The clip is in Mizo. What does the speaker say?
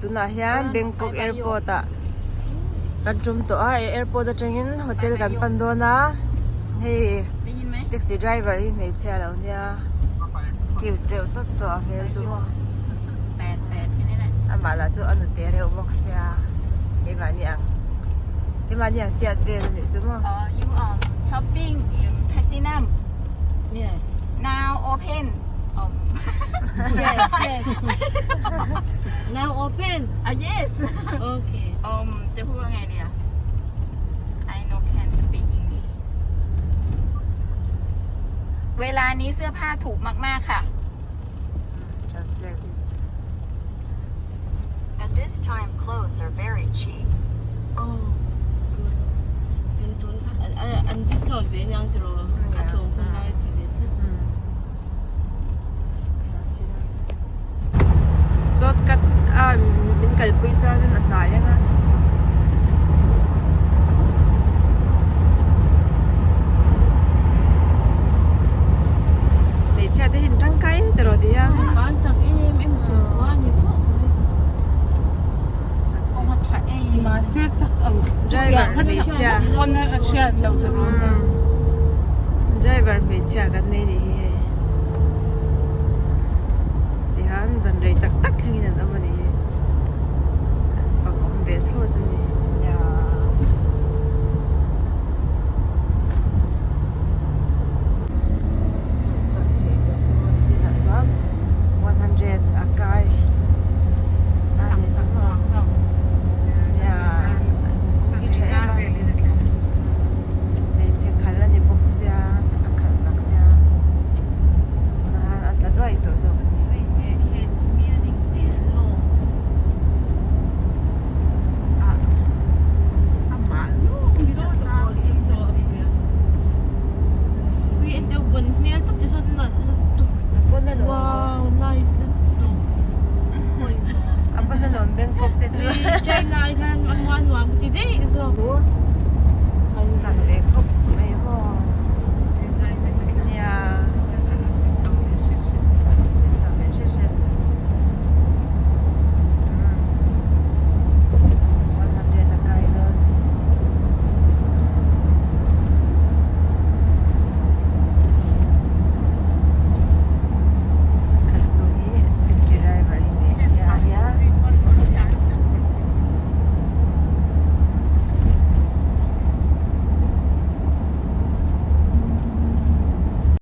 Tunah hian Bangkok airport ah kan tum tawh a, airport atangin hotel kan pan dawn a, hei taxi driver hi hmeichhia a lo nia, cute reuh tawp saw a hmel chu amah lah chu a nute reuh bawk sia keimahni ang keimahni ang tiat vel a nih chu maw. Shopping in Platinum Yes. Now open Yes, yes. Now open. Yes. Okay. จะพูดว่าไงดีอะ I no can speak English เวลานี้เสื้อผ้าถูกมากๆค่ะ Translate. At this time, clothes are very cheap. Oh, good. Then don't and discount ve nyang tro. A thong khun lai ti ve. Shortcut a min kalpui chuan a hnai ang a. Hmeichhia te hi an tangkai em tiraw ti a. Kan chak em em chu a ni phawk mai. Kawng a tha em. Mahse chak ang Driver hmeichhia. Pawn a hriat loh tiraw. Driver hmeichhia kan nei ni hi hei. Tihian zan rei tak tak thlengin an awm a ni hi. An fak awm ve thlawt a ni. Chuan 100 a kai a ni chu maw nia hi tha em a hmeichhe khal a ni bawk sia a khal chak sia tunah hian a tla duai tawh zawk a ni. Wow, nice lutuk. A pawn a lawm Bangkok te chu. China ai khan an nuam nuam ti daih zawk. Chak ve